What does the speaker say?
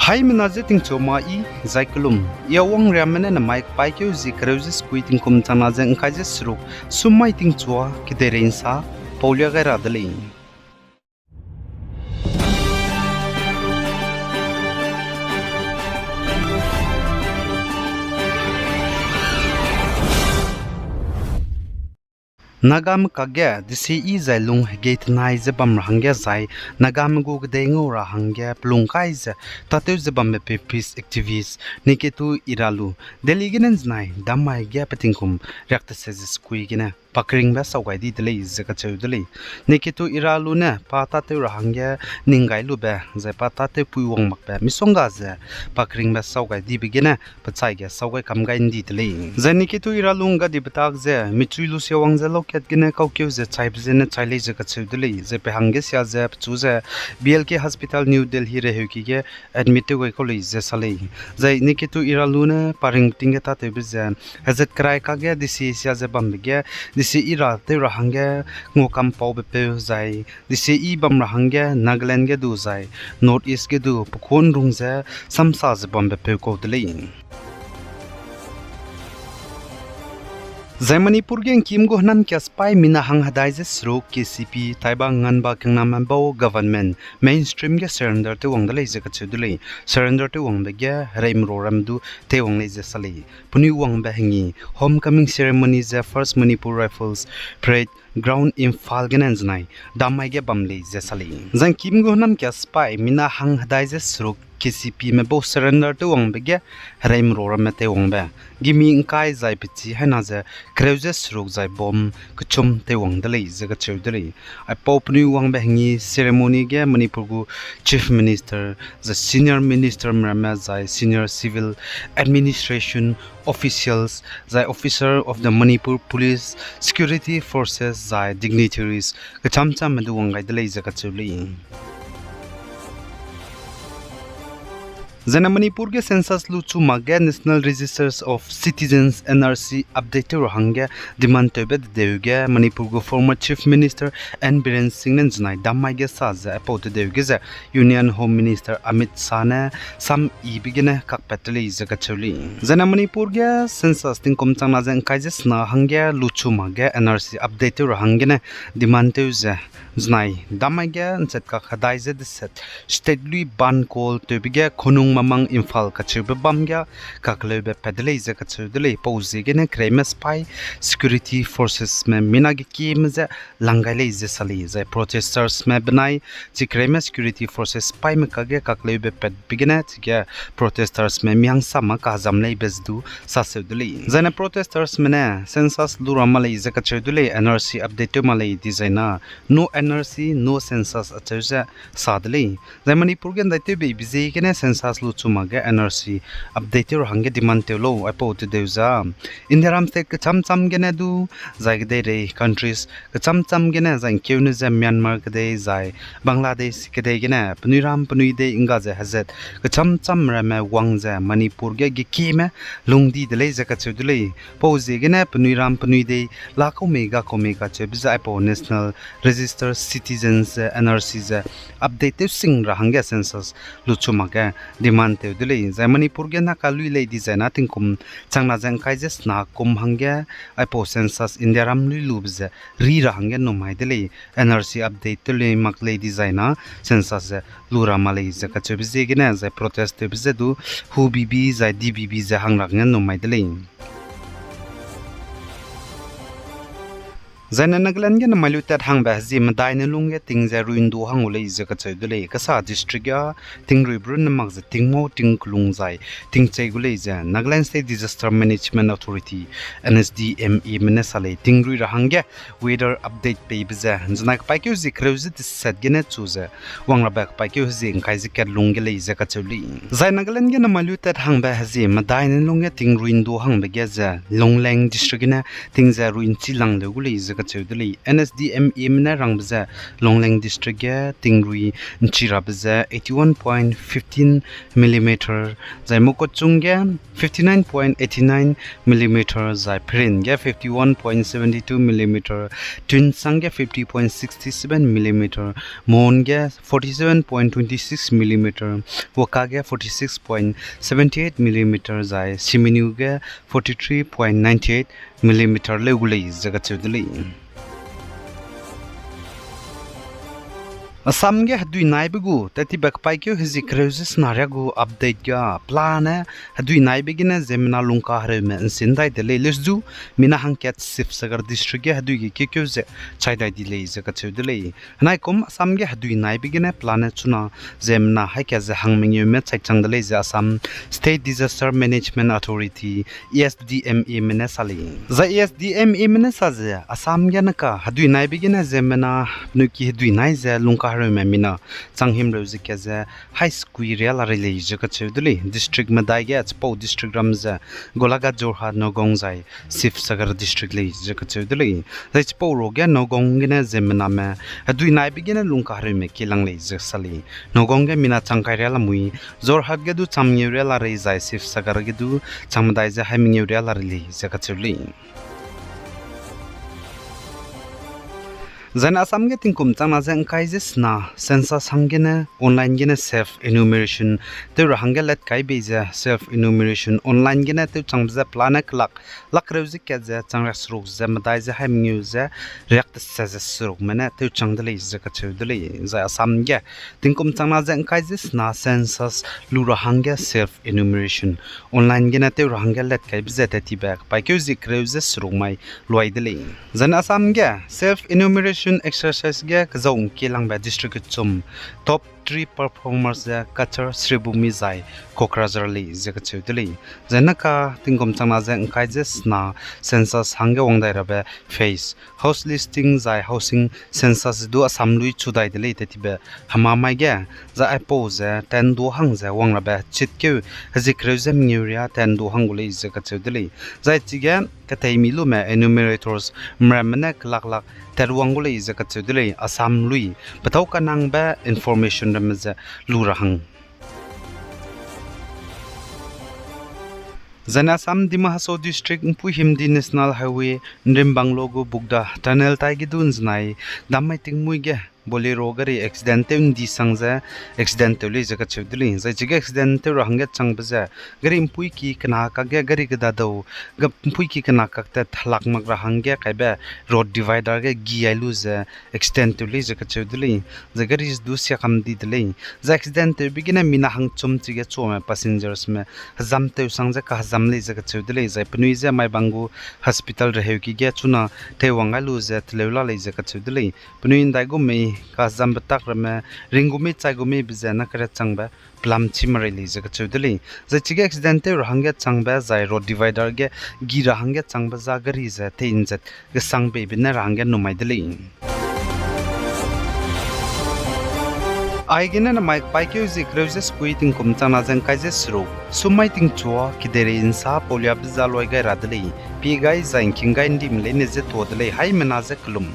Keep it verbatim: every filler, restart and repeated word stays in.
Haimena je tingchua ma i, zai kelum, i a wangriamme ne namai kepaîkeu zie kereu ze sekui tingkum changna ze ngkai ze seruk, sum mai tingchua kedeirei nsa paulia gai ra de lei. Nagame kakge desiyi zai lung hegei tenai ze bam ra hangge zai, Nagame gu kedei ngau ra hangge pelung kai ze tâtew ze bambe pe peace activist Neketu Iralu, Delhi gene nzenai dammai ge pe tingkum riak tese ze sekui gene pa keringbe sau gai di de lei ze kacheu de lei. Neketu Iralu ne pa tâtew ra hangge ning gai lube zai pa tâtewpui wang makbe misongga ze pa keringbe sau gai dibe gene pe chai ge sau gai kam gai ndi de lei. Zai Neketu Iralu ngga dibe tak ze michui lu sia wang ze loket gene kaukeu ze chaibe zene chai lei ze kacheu de lei. Zai pe hangge sia ze pechu ze B L K Hospital New Delhi reheuki ge admit tew gai kau lei ze sa lei. Zai Neketu Iralu ne pa ringbe ting ge tâtewbe ze hezat kerai kakge desiyi sia ze bambe ge, desiyi ra tew ra hangge nguakampaube peu zai, desiyi bam ra hangge Nagaland ge du zai North East ge du pekuanrung ze samsa ze bambe peu kau de lei. Zai Manipur ge ngkim gu hênam kia sipai mina hang hedai ze seruk K C P taiba nganba kengname bau government mainstream ge surrender tew wang de lei ze kacheu de lei. Surrender tew wangbe ge hereime ro ramme du teiwang lei ze sa lei. Penui wangbe hengi homecoming ceremony ze First Manipur Rifles Parade Ground Imphal gene nzenai dammai ge bam lei ze sa lei. Zai ngkim gu hênam kia sipai mina hang hedai ze seruk K C P me bau surrender tew wangbe ge hereime ro ramme teiwangbe gimi ngkai zai pechî haina ze kereu ze seruk zai bom kechum teiwang de lei ze kacheu de lei. Aipau penui wangbe hengi ceremony ge Manipur gu Chief Minister, zai Senior Minister me ramme, zai Senior Civil Administration officials, zai Officer of the Manipur Police, Security Forces, zai dignitaries kecham chamme du wang gai de lei ze kacheu lei. Zaine Manipur ge census luchu makge National Registers of Citizens, N R C, update tew ra hangge demand tewbe dedeu ge Manipur gu former Chief Minister N Biren Singh ne nzenai dammai ge sa ze aipau dedeu ge ze Union Home Minister Amit Shah ne sam yibe gene kakpat te lei ze kacheu lei. Zaine Manipur ge census tingkum changna ze ngkai ze sena hangge luchu makge N R C update tew ra hanggene demand tew ze nzenai dammai ge nchet kak hedai ze deset state lui ban call tewbe ge Khonung Mamang Imphal kacheube bam ge kakleube pat de lei ze kacheu de lei. Pau ziegene kereime sipai security forcesme mina gekieme ze lang gai lei ze sa lei. Zai protestorsme benai chi kereime security forces sipaime kakge kakleube patbe gene chige protestorsme mihangsame kahezam leibe ze du saseu de lei. Zaine protestorsme ne census lu ra ma lei ze kacheu de lei, N R C update tew ma lei dizaina, no N R C, no census acheu ze sa de lei. Zai Manipur ge ndaitewbeibe ziegene census luchu makge N R C update tew ra hangge demand tew lau aipau tedeu za Indiaram state kecham cham gene du, zai kedeirei countries kecham cham gene zai ngkeune ze Myanmar kedei zai Bangladesh kedei gene penui ram penui dei ngga ze hezat kecham cham ramme wang ze Manipur ge gekieme lung di de lei ze kacheu de lei. Pau ziegene penui ram penui dei la kau mei ga kau mei kacheube ze aipau National Register Citizens ze N R C ze update tew sing ra hangge census luchu makge demand tew de lei. Zai Manipur ge naka lui lei dizaina tingkum changna ze ngkai ze sena kum hangge aipau census Indiaram lui lube ze ri ra hangge numai de lei. N R C update tew lei mak lei dizaina census ze lu ra ma lei ze kacheube ziegene zai protest tewbe ze du hubibi zai dibibi ze hang ra hangge numai de lei. Zaine Nagaland ge namai lu tat hangbe hezie medai ne lungge ting ze rui'ndu hang gu lei ze kacheu de lei. Kasa district ga tingruibe runne mak ze tingmau tingkelung zai tingchei gu lei ze Nagaland State Disaster Management Authority, N S D M A me ne sa lei. Tingrui ra hangge weather update peibe ze nzenai kepaîkeu zie kereu ze deset gene chu ze wang rabe kepaîkeu hezie ngkai ze kat lungge lei ze kacheu lei. Zai Nagaland ge namai lu tat hangbe hezie medai ne lungge ting rui'ndu hangbe ge ze Longleng district gene ting ze rui'nchi lang leu gu lei ze kacheu de lei. N S D M Eme ne rangbe ze Longleng District ge tingrui nchi rabe ze eighty one point fifteen millimeter, zai Mokokchung ge fifty nine point eighty nine millimeter, zai Pherien ge fifty one point seventy two millimeter, Tuensang ge fifty point sixty seven millimeter, Mon ge forty seven point twenty six millimeter, Wokha ge forty six point seventy eight millimeter, zai Simeniu ge forty three point ninety eight millimeter leu gu lei ze kacheu de lei. Assam ge hedui naibe gu tat tibe kepaîkeu hezie kereu ze sena riâ gu update ga pelane hedui naibe gene ziemmena lungkahereume nsin dai de lei. Lesu du mina hangkat Sibsagar District ge hedui ge keukeu ze chai dai di lei ze kacheu de lei. Henaikum Assam ge hedui naibe gene pelane chuna ziemmena haika ze hang mengeume chai chang de lei ze Assam State Disaster Management Authority, A S D M Eme ne sa lei. Zai A S D M Eme ne sa ze Assam ge neka hedui naibe gene ziemmena penui ki hedui nai ze lungkahereume mina chang himreu ze ka ze hai sekui riâ la rei lei ze kacheu de lei. District medai ge chipau district ram ze Golaghat, Jorhat, Nagaon zai Sibsagar District lei ze kacheu de lei. Zai chipau ruage Nagaon gene ziemmename hedui naibe gene lungkahereume kilang lei ze sa lei. Nagaon ge mina chang kai riâ lamui, Jorhat ge du chang mengeu riâ la rei zai Sibsagar ge du chang medai ze hai mengeu riâ la rei lei ze kacheu lei. Zaine Assam ge tingkum changna ze ngkai ze sena census hanggene online gene self enumeration tew ra hangge let kai bei ze self enumeration online gene tewchangbe ze pelane kelak lakreu ze kat ze chang riak seruk ze medai ze hai mengeu ze riak tese ze serukme ne tewchang de lei ze kacheu de lei. Zai Assam ge tingkum changna ze ngkai ze sena census lu ra hangge self enumeration online gene tew ra hangge let kaibe ze tat tibe kepaîkeu zie kereu ze seruk mai luai de lei. Zaine Assam ge self enumeration exercise ge kezau ngkielangbe district kechum top three performers ze Cachar, Sribhumi zai Kokrajhar lei ze kacheu de lei. Zai neka tingkum changna ze ngkai ze sena census hangge wang dai rabe phase, house listing zai housing census du Assam lui chu dai de lei tat tibe hema mai ge, zai aipau ze tendo hang ze wang rabe chitkeu hezie kereu ze mengeu riâ tendo hang gu lei ze kacheu de lei. Zai chige keteimi lume enumerators mramme ne kelaklak tatwang gu lei ze kacheu de lei. Assam lui petâu kanangbe information ramme ze lu ra hang Zaine Assam Dima Hasao District Mpuihimdi National Highway Nrimbanglo gu Bukda Tunnel taige du nzenai dam mai tingmuî ge Bolero gari accident tew ndi sang ze accident tew lei ze kacheu de lei. Zai chige accident tew ra hangge changbe ze gari mpuiki kena kakge gari kedadau, ga mpuiki kena kak tat helak mak ra hangge kaibe road divider ge gi ai lu ze accident tew lei ze kacheu de lei. Zai gari du siakam di de lei. Zai accident tewbe gene mina hangchum chige chuame passengersme hezam tew sang ze kahezam lei ze kacheu de lei. Zai penui ze Maibang gu hospital reheuki ge chuna teiwang gai lu ze teleu la lei ze kacheu de lei. Penui ndai gu mei kahezambe tak ramme ring gu mei chai gu mei be ze na kere changbe pelam chi merei lei ze kacheu de lei. Zai chige accident tew ra hangge changbe zai road divider ge gi ra hangge changbe za gari ze tei nzat gesang beibe ne ra hangge numai de lei. Aigene namai kepaîkeu zie kereu ze sekui tingkum changna ze ngkai ze seruk, summai tingchua kideirei nsa pauliabe za luai gai ra de lei, pie gai zai ngking gai ndime leine ze tuâ de lei, haimena ze kelum.